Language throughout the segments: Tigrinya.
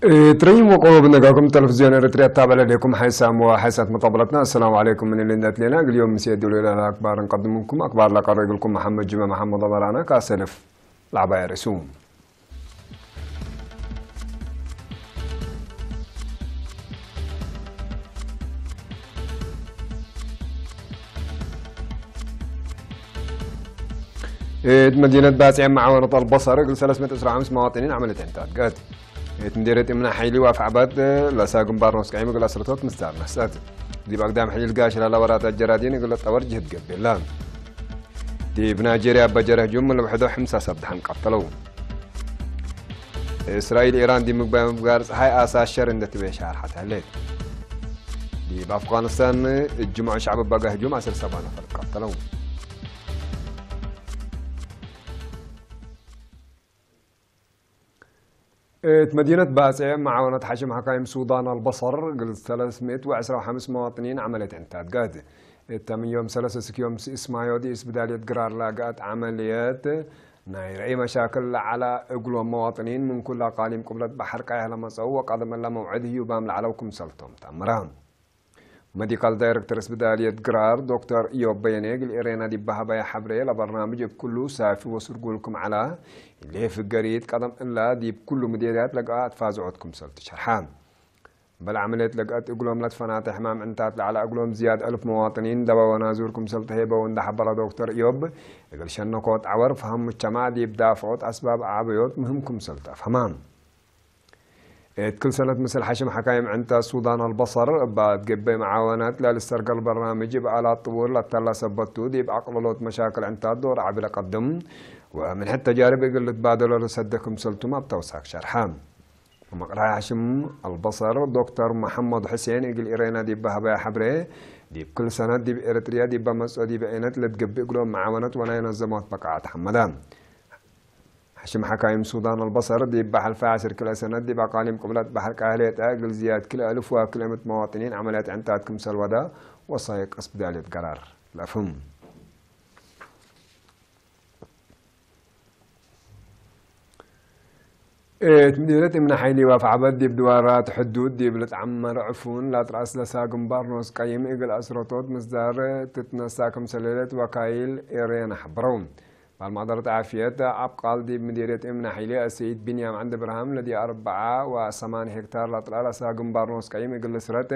ትረይም ወቆ ብነጋኩም ተለፍዝዮን ኤርትርያ ኣታበለ ሌኩም ሓይሳም ወሓይሳት መጣበለትና። ኣሰላሙ ዓለይኩም ምን ልነት ሌና ግልዮም ምስ የድሉ ኢላ ኣክባር እንቀድምኩም ኣክባር ላቀረግልኩም መሓመድ ጅመ መሓመድ ኣበራና ካሰልፍ ላዕባይ ርእሱ። እት መዲነት ባጽዕ መዓወነት ኣልበሰር እግል ሰለስመት ዕስራ ሓምስ መዋጥኒን ዓመለት ዕንታት ገት እት ምዴረት እምና ሓይሊ ዋፍ ዓባድ ለሳ ግንባር ኖስቃይም እግል ኣስረቶት ምስዳር መስጠት ዲብ ኣግዳም ሕሊል ጋሽ ላላ ወራት ኣጀራዲን እግል ጠወር ጅህድ ገብላ። ዲብ ናይጄርያ በጀረህ ጁም ለውሕዶ ሕምሳ ሰብ ድሓን ቀተለው። እስራኤል ኢራን ዲብ ምግባይ ምብጋር ፀሓይ ኣሳ ሸር እንደትቤ ሻርሓት ህሌት። ዲብ ኣፍጋኒስታን እጅምዑ ሻዕብ ባጋ ህጁም ኣስር ሰባ ነፈር ቀተለው። እት መዲነት ባጽዕ መዓወነት ሓሽም ሓካይም ሱዳን ኣልበሰር ግል ሰለስሜት ወዕስራ ወሓምስ መዋጥኒን ዓመልየት ዕንታት ጋት እተም ዮም ሰለሰ ስክዮም ስእስማዮ ዲስ ብዳልየት ግራር ላጋት ዓመልየት ናይ ረኢ መሻክል ለዓላ እግሎም መዋጥኒን ምን ኩላ ቃሊም ቅብለት ባሕር ቃያህ ለመጸው ወቃደመላ መውዕድ ህዩባም ለዓለው ክምሰልቶም ታምራ። መዲካል ዳይረክተር ስብዳልየት ግራር ዶክተር ኢዮብ በየነ እግል ኤሬና ዲብ ባሃባያ ሓብሬ ለበርናምጅ እብ ኩሉ ሳፊ ወስርጉል ክም ዓላ ኢሌ ፍገሪት ቀደም እላ ዲብ ኩሉ ምዴርያት ለገኣ ኣትፋዝዖት ክምሰል ትሸርሓ። በል ዓመልየት ለገኣት እግሎም ለትፈናተ ሕማም ዕንታት ለዓላ እግሎም ዝያድ እልፍ መዋጥኒን ደባ ወናዙር ክምሰል ተሄበው እንዳ ሓበራ ዶክተር ኢዮብ እግል ሸነኮት ዓወር ፈሃም ሙቸማ ዲብ ዳፍዖት ኣስባብ ዓበዮት ምህም ክምሰል ተፍሀማ። እት ክል ሰነት ምስል ሓሽም ሓካይም ዕንተ ሱዳን ኣልበሰር እባ ትገበይ መዓወናት ለልስተርገል በርናምጅ እብ ኣላት ጥውር ለተላ ሰበቱ ዲብ ኣቅልሎት መሻክል ዕንታት ዶር ዓቢ ለቀድም ወምን ሕድ ተጃርብ እግል ልትባደሎ ለሰደ ክምሰልቱም ኣብ ተውሳክ ሸርሓ። መቅራይ ሓሽም ኣልበሰር ዶክተር መሐመድ ሑሴን እግል ኢሬና ዲብ ባህባያ ሓብሬ ዲብ ክል ሰነት ዲብ ኤርትርያ ዲብ መጽኦ ዲብ ዒነት ለትገብእ እግሎም መዓወነት ወናይ ነዘሞት በቃዓት ሓመዳ። ሓሽም ሓካይም ሱዳን ኣልበሰር ዲብ ባሕልፋ ዓስር ክልኤ ሰነት ዲብ ኣቃሊም ቅብለት ባሕር ቃህሌጠ እግል ዝያድ ክልኤ እልፍ ወክልኤ ምእት መዋጥኒን ዓመልያት ዕንታት ክምሰል ወደ ወሳይቅ እስብዳልየት ገራር ለፍም። እት ምዲነት እምነ ሓይሊ ዋፍ ዓበድ ዲብ ድዋራት ሕዱድ ዲብ ልትዓመር ዕፉን ላትርኣስ ለሳ ግንባር ኖስ ቀይም እግል ኣስረቶት ምስዳር ትትነሳ ክምሰለለት ወካይል ኤሬን ሓብረው። ባልማዕደረት ዓፍየት ኣብ ቃል ዲብ ምዲርየት እምነ ሓይሊ ኣሰይድ ቢንያም ዓንደ ብርሃም ለዲ ኣርብዓ ወሰማንያ ሄክታር ላጥላላሳ ግንባር ኖስ ቀይም እግል ስረት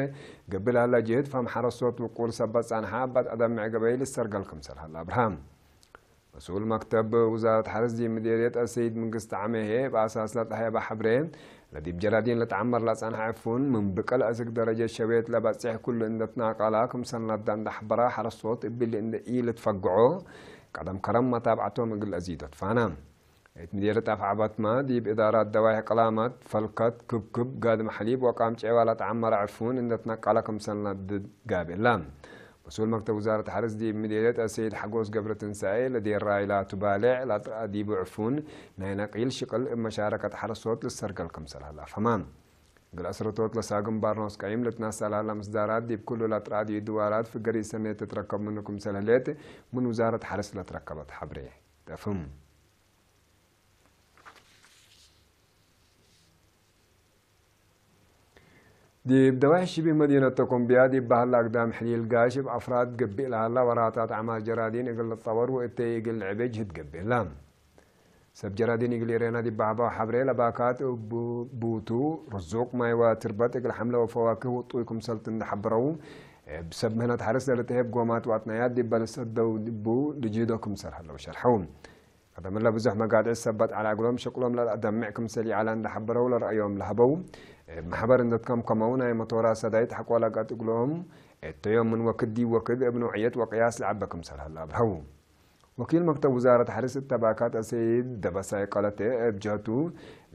ገብል ኣላ ጅህድ ፋም ሓረስቶት ውቁል ሰበት ጻንሓ ባት ኣዳምዕ ገበይ ልሰርገል ክምሰል ሃላ ኣብርሃም። መስኡል መክተብ ውዛረት ሓርስ ዲብ ምዲርየት ኣሰይድ መንግስቲ ዓመሄ ብኣሳስ ለጠሃየባ ሓብሬ ለዲብ ጀራዲን ለተዓመር ላጻንሓ ዕፉን ምን ብቀል ኣስግ ደረጀት ሸቤት ለባጽሕ ኩሉ እንደ ትናቃላ ክምሰል ናዳ እንደ ሓበራ ሓረስቶት እብሊ እንደ ኢ ልትፈግዖ ቀደም ከረም መታብዓቶም እግል ኣዚዶት ፋና። እት ምዴርት ኣፍ ዓባትማ ዲብ እዳራት ደዋይሕ ቀላማት ፈልከት ክብክብ ጋድም ሓሊብ ወቃም ጨዋ ለተዓመረ ዕፉን እንደ ትናቃላ ክምሰል ናድድ ጋቤላ። መስኡል መክተብ ውዛረት ሓርስ ዲብ ምዴርየት ኣሰይድ ሓጎስ ገብረ ትንሳኤ ለዴራይ ላቱ ባልዕ ላጥራ ዲቡ ዕፉን ናይ ነቂል ሽቅል እብ መሻረከት ሓረስቶት ልሰርገል ክምሰል ሃላ ፈማ። እግል ኣስረቶት ለሳ ግንባር ኖስ ቀይም ልትናሳ ላላ ምስዳራት ዲብ ኩሉ ላጥራዲ ድዋራት ፍገሪ ሰኔት ትትረከብ ምኑ ክምሰል ህሌት ምን ውዛረት ሓርስ ለትረከበት ሓብሬ ተፍም። ዲብ ደዋይ ሽቢ መዲነት ተኮምቢያ ዲብ ባህላ ኣግዳም ሕሊል ጋሽ እብ ኣፍራድ ገብእ ለሃላ ወራታት ዓማር ጀራዲን እግል ልጠወር ወእተይ እግል ልዕቤ ጅህድ ገብእላ። ሰብ ጀራዲን እግል ኤሬና ዲብ ባህባው ሓብሬ ለባካት እብ ቡቱ ርዙቅ ማይ ወትርበት እግል ሓምለ ወፈዋክህ ውጡይ ክምሰልት እንደ ሓበረው እብ ሰብ ምህነት ሓርስ ለልትሄብ ጎማት ዋጥናያት ዲብ በልሰደው ዲቡ ልጅህዶ ክምሰል ሃለው ሸርሐው። ቀደምለ ብዙሕ መጋድዒ ሰበት ዐለ እግሎም ሽቅሎም ለልአደምዕ ክምሰል ይዐለ እንደ ሐበረው ለረአዮም ለሀበው እብ መሕበር እንደትከምከመው ናይ መቶራ ሰዳይት ሐቆ ለቀጥ እግሎም እተዮም ምን ወክድ ዲብ ወክድ እብ ንውዕየት ወቅያስ ለዐበ ክምሰል ሀለ አብርሀው። ወኪል መክተብ ውዛረት ሐርስ እተባካት አሰይድ ደበሳይ ቀለተ እብ ጀቱ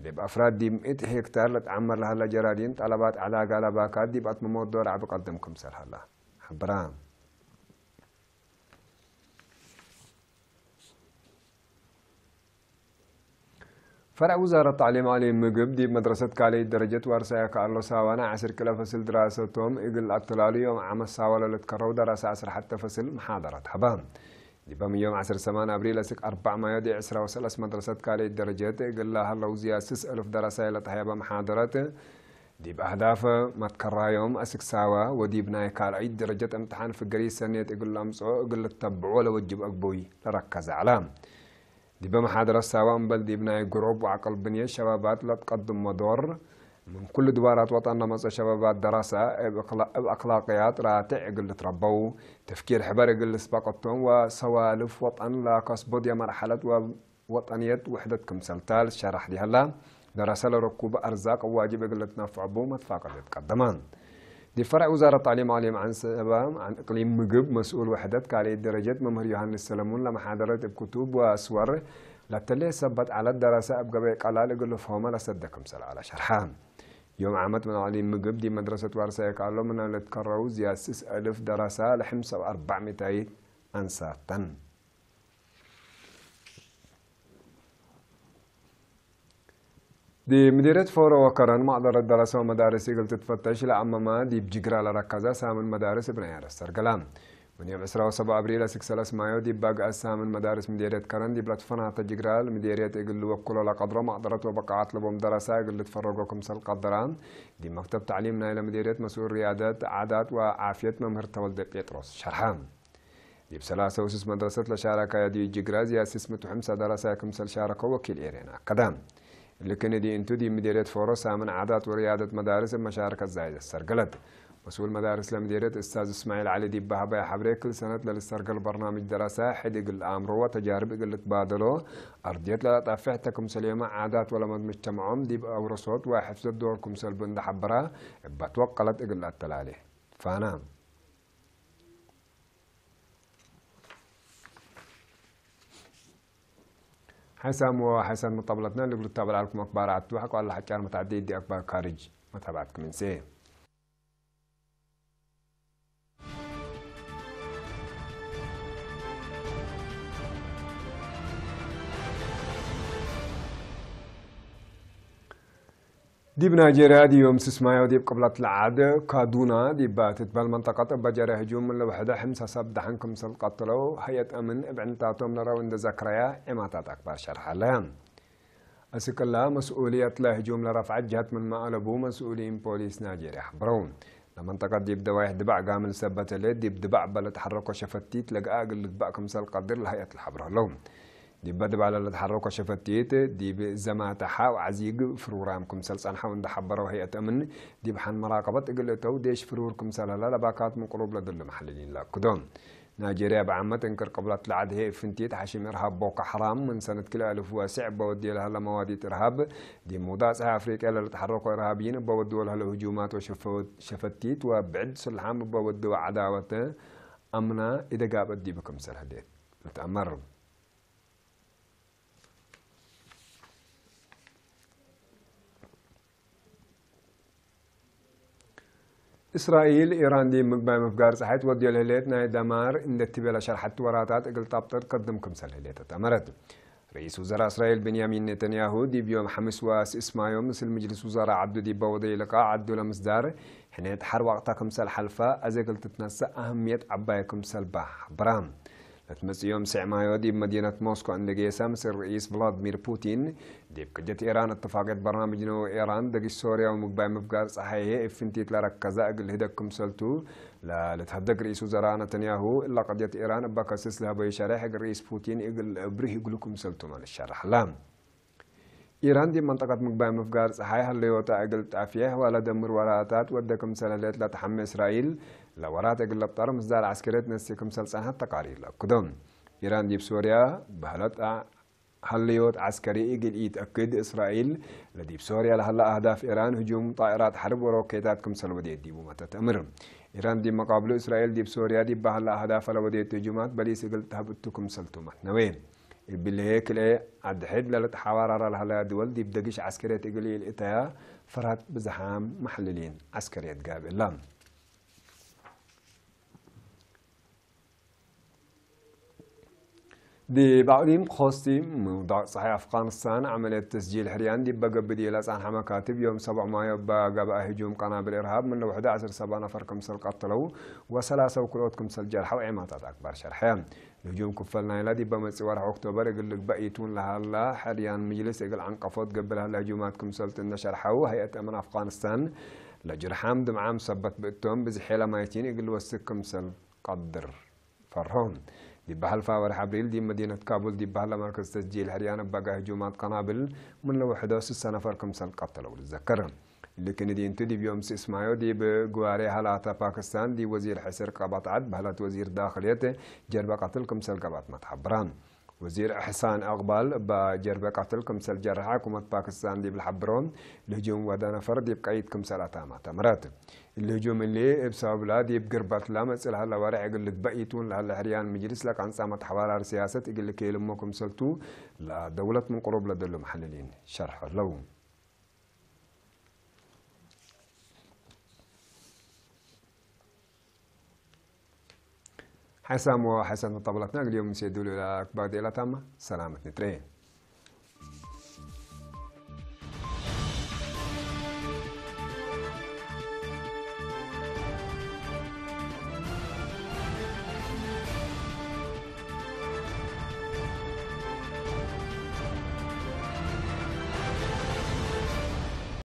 ዲብ አፍራድ ዲብ ምእት ሄክታር ለትዓመር ለሀለ ጀራዲን ጠለባት ዐላጋ ለባካት ዲብ አትመሞት ዶር ዐቢ ቀድም ክምሰል ሀለ ሐበራ። ፈርዕ ውዛረት ታዕሊም ዓሊ ምግብ ዲብ መድረሰት ካልይት ደረጀት ዋርሳያ ከኣሎ ሳዋና ዐስር ክለ ፈስል ድራሰቶም እግል ኣተላሉ ዮም ዓመት ሳዋ ለልትከረው ደራሰ ዐስር ሐተ ፈስል መሓደራት ሀባ። ዲበ ምዮም ዓሰርተ ሰማን ኣብሪል ኣስክ ኣርባዕ ማዮ ዲ ዕስራ ወሰለስ መድረሰት ካልእ ደረጀት እግላ ሃለው ዝያስስ እልፍ ደረሳይ ለተሃየበ መሓደረት ዲብ ኣህዳፈ መትከራዮም ኣስክ ሳዋ ወዲብ ናይ ካልኣይ ደረጀት እምትሓን ፍገሪ ሰኔት እግል ኣምጽኦ እግል ተብዖ ለወጅብ ኣግቦይ ለረከዘ ዓላ። ዲበ መሓደረት ሳዋ እምበል ዲብ ናይ ግሮብ ወዓቀል ብንየት ሸባባት ለትቀድም መዶር ምን ኩሉ ድባራት ወጠን ለመጸ ሸባባት ደረሳ እብ ኣክላ-፣ እብ ኣክላቅያት ራትዕ እግል ልትረበው፣ ተፍኪር ሕበር እግል ልስበቀቶም ወሰዋልፍ ወጠን ለከስቦድያ መርሐለት ወወጠንየት ውሕደት ክምሰልታ ልሸራሕ ዲሀላ፣ ደረሰ ለረኩብ ኣርዛቅ ዋጅብ እግል ልትነፍዐቡ መትፋቀደት ቀደማ። ዲብ ፈርዕ ውዛረት ታዕሊም ዓሊ መዓን ሰባ መዓን እቅሊም ምግብ መስኡል ውሕደት ካልእየት ደረጀት መምህር ዮሃንስ ሰለሙን ለመሓደረት እብ ክቱብ ወስወር ለተሌ ሰበት ዓለት ደረሰ እብ ገበይ ቀላል እግል ልፍሆመ ለሰደ ክምሰል ዓለ ሸርሐ። ዮም ዓመት ምን እቅሊም ምግብ ዲብ መድረሰት ዋርሳይ ከኣሎ ምነ ልትከረው ዝያስስ እልፍ ደረሰ ለሕምሰ ወኣርባዕ ሚታይት ኣንሳተን። ዲብ ምዲርየት ፎሮ ወከረን ማዕደረት ደረሰ ወመዳርስ እግል ትትፈተሽ ለኣመማ ዲብ ጅግራ ለረከዘ ሳምን መዳርስ እብ ናይ ኣረስ ሰርገላ። ምን ዮም ዕስራ ወሰባ ኣብሪል ኣስክ ሰለስ ማዮ ዲብ ባግኣት ሳምን መዳርስ ምዲርየት ከረን ዲብ ለትፈናተ ጅግራ ምዲርየት እግል ልወክሎ ለቀድሮ ማዕደረት ወበቃዓት ለቦም ደረሳ እግል ልትፈረጎ ክምሰል ቀደራ ዲብ መክተብ ታዕሊም ናይለ ምዲርየት መስኡል ርያደት ዓዳት ወዓፍየት መምህር ተወልደ ጴጥሮስ ሸርሐ። ዲብ ሰላሰ ወስስ መድረሰት ለሻረከ ዲብ ጅግራ ዝያድ ስስ ምእት ወሐምሳ ደረሳይ ክምሰል ሻረከ ወኪል ኤሬና ኣከደ። እሊ ክኒ ዲ እንቱ ዲብ ምዴርየት ፎሮ ሳምን ዓዳት ወርያደት መዳርስ እብ መሻረከት ዛይደ ሰርገለት። መስኡል መዳርስ ለምዴርየት እስታዝ እስማዒል ዓሊ ዲብ በሀበያ ሐብሬ ክል ሰነት ለልሰርገል በርናምጅ ደረሳ ሕድ እግል አምሮ ወተጃርብ እግል ልትባደሎ አርድየት ለለጣፍሕ ተክምሰል የመ ዓዳት ወለመድ ምጅተመዖም ዲብ አውረሶት ወሕፍዘት ዶር ክምሰል ብእንደ ሐበራ እባ ትወቀለት እግል አተላሌ። ፋና። ሓይሳም ወሓይሳት መጣብለትና ልግሉ ታበል ኣልኩም ኣክባር ኣቱ ሓቋላ ሓጫር መታዕዲ ዲ ኣክባር ካርጅ መታባዕትኩም እንሴ። ዲብ ናይጄርያ ዲብ ዮም ስስማዮ ዲብ ቅብለት ለዓድ ካዱና ዲብ ትትበል መንጠቀት እበ ጀረ ህጁም ለውሕደ ሕምሳ ሰብ ደሐን ክምሰል ቀተለው ሀየት አምን እብ ዕንታቶም ነረው እንደ ዘክረያ ዒማታት አክባር ሸርሐ ለያ። እስቅላ መስኡልየት ለህጁም ለረፍዐት ጀህት ምን መአለቡ መስኡሊን ፖሊስ ናይጄርያ ሐብረው። ለመንጠቀት ዲብ ደዋይሕ ድባዕ ጋምል ሰበት ህሌት ዲብ ድባዕ በለ ተሐረኮ ሸፈቲት ለገአ እግል ልድባእ ክምሰል ቀድር ለሀየት ለሐብሮ ህለው። ዲበ ድባለ ለተሐረኮ ሸፈቲት፣ ዲብ ዘማተ ሓው ዓዚግ ፍሩራም ክምሰል ጸንሐው እንደ ሐበረው ሀይአት አምን፣ ዲብ ሐን መራቀበት እግል እተው ዴሽ ፍሩር ክምሰል ሀለ ለባካት ምን ቅሩብ ለድሉ መሐልሊን ለአክዶ። ናይጄርያ ብዓመት እንክር ቅብለት ለዐድ ሄ ፍንቲት ሐሽም እርሃብ ቦኮ ሐራም ምን ሰነት ክልኤ አልፍ ወስዕ እበ ወድዮ ለሀለ መዋዲት እርሃብ፣ ዲብ ሙዳጽሐ አፍሪቅያ ለልትሐረኮ እርሃብይን እበ ወድዎ ለሀለ ህጁማት ወሸፈ-፣ ሸፈቲት ወብዕድ ስልሓም እበ ወድዎ ዐዳወት አምና ኢደጋበት ዲብ ክምሰል ህሌት ልትአመር። እስራኤል፣ ኢራን ዲብ ምግባይ ምፍጋር ጸሓይ ትወድዮ ለህሌት ናይ ደማር እንደ ትቤለ ሸርሐት ወራታት እግል ጣብጠት ከድም ክምሰል ህሌት ተመረት። ርኢስ ውዘራ እስራኤል ብንያሚን ኔተንያሁ ዲብ ዮም ሐምስ ወስእስማዮ ምስል ምጅልስ ውዘራ ዐዱ ዲበ ወደይ ልቃ ዐዱ ለምስዳር ሕኔት ሐር ዋቅታ ክምሰል ሐልፋ አዜ እግል ትትነሰእ አህምየት ዐባይ ክምሰል ባ ሐብራ። ለትመጽእ ዮም ስዕ ማዮ ዲብ መዲነት ሞስኮ እንደ ጌሰ፣ ምስል ርኢስ ቭላድሚር ፑቲን፣ ዲብ ቅጀት ኢራን እትፋቅየት በርናምጅ ነወ ኢራን፣ ደጊሽ ሶርያ ወምግባይ ምፍጋር ጸሓይሄ እብ ፍንቲት ለረከዘ እግል ህደግ ክምሰልቱ፣ ለልትሀደግ ርኢስ ውዘራ ነተንያሁ፣ እላ ቅድየት ኢራን እበ ከስስ ለሀበዩ ሸሬሕ እግል ርኢስ ፑቲን እግል እብርህ እግሉ ክምሰልቱ መልስ ሸረሐላ። ኢራን ዲብ መንጠቀት ምግባይ ምፍጋር ጸሓይ ሀለዮታ እግል ጣፍየሕ ወለደምር ወራታት ወደ ክምሰል ህሌት ለተሐሜ እስራኤል፣ ለወራት እግል ለብጠር ምስዳር ዐስከርየት ነሲ ክምሰል ጸንሐት ተቃሪር ለአክዶ። ኢራን ዲብ ሶርያ በህለት ሀለዮት ዐስከሪ እግል ኢተአክድ፣ እስራኤል ለዲብ ሶርያ ለሀለ አህዳፍ ኢራን ህጁም ጣኢራት ሐርብ ወሮኬታት ክምሰል ወዴት ዲቡ መተት እምር። ኢራን ዲብ መቃብሉ እስራኤል ዲብ ሶርያ ዲብ በህለ አህዳፍ ለወዴት ህጁማት በሊስ እግል ተህብ እቱ ክምሰልቱ መትነዌ። እብልሄ ክልኤ አድሕድ ለልትሓዋራራ ለሀለያ ድወል ዲብ ደግሽ ዐስከርየት እግል ኢልእተያ ፈርሀት ብዝሓም መሐልሊን ዐስከርየት ጋብእ እላ። ዲብ አቅሊም ኮስቲ ምውዳቅ ጸሓይ አፍጋኒስታን ዐመልየት ተስጂል ሕርያን ዲበ ገብእ ለጸንሐ መካትብ ዮም ሰብዕ ማዮ እበ ገብአ ህጁም ቀናብል እርሃብ ምነ ውሕደ ዐስር ሰባ ነፈር ክምሰል ቀተለው ወሰላሰው ክልኦት ክምሰል ጀርሐው ዔማታት አክባር ሸርሐ። ንህጁም ክፈል ናይላ ዲበ መጽእ ወርሒ ኦክቶበር እግል ልግበእ ይትውን ለሃላ ሕርያን ምጅልስ እግል ዓንቀፎት ገብእ ለሃላ ህጁማት ክምሰልቱ እነሸርሐው፣ ሀይአት እመን ኣፍጋኒስታን ለጅርሓም ድምዓም ሰበት ብእቶም ብዝሕ ለማይቲን እግል ወስክ ክምሰል ቀድር ፈርሆ። ዲብ ሐልፋ ወርሒ ኣብሪል ዲብ መዲነት ካቡል ዲብ በህለ መርከዝ ተስጂል ሕርያን እባጋ ህጁማት ቀናብል ምን ለውሕዶ ስሰ ነፈር ክምሰል ቀተለው ልዘከር። ልክን ዲንቱ ዲብ ዮም ስእስማዮ ዲብ ግዋሬ ሀላታ ፓክስታን ዲብ ወዚር ሕስር ቀባጣዓት በህለት ወዚር ዳኽልየት ጀርበ ቀትል ክምሰል ገባት መትሓብራ። ወዚር እሕሳን እቕባል እባ ጀርበ ቀትል ክምሰል ጀርሐ ሕኩመት ፓክስታን ዲብ ልሓብሮ፣ ልህጁም ወደ ነፈር ዲብ ቀይድ ክምሰል ኣታማ ተምረት። ልህጁም እሊ እብ ሰበብላ ዲብ ግርበትላ መጽእ ለሀለ ወርሕ እግል ልግበእ ይትውን ለሀለ ሕርያን ምጅልስ ለቃንጻ መትሓባራር ሲያሰት እግል ልክየልሞ ክምሰልቱ ለደውለት ምን ቅሩብ ለደሉ መሐልሊን ሸርሐ ኣለው። ሓይሳም ወሓይሳት መጣበላትና እግል ዮም ንሴዱሉ ኢላ ኣክባር ዴላታማ ሰላመት ንትረየ።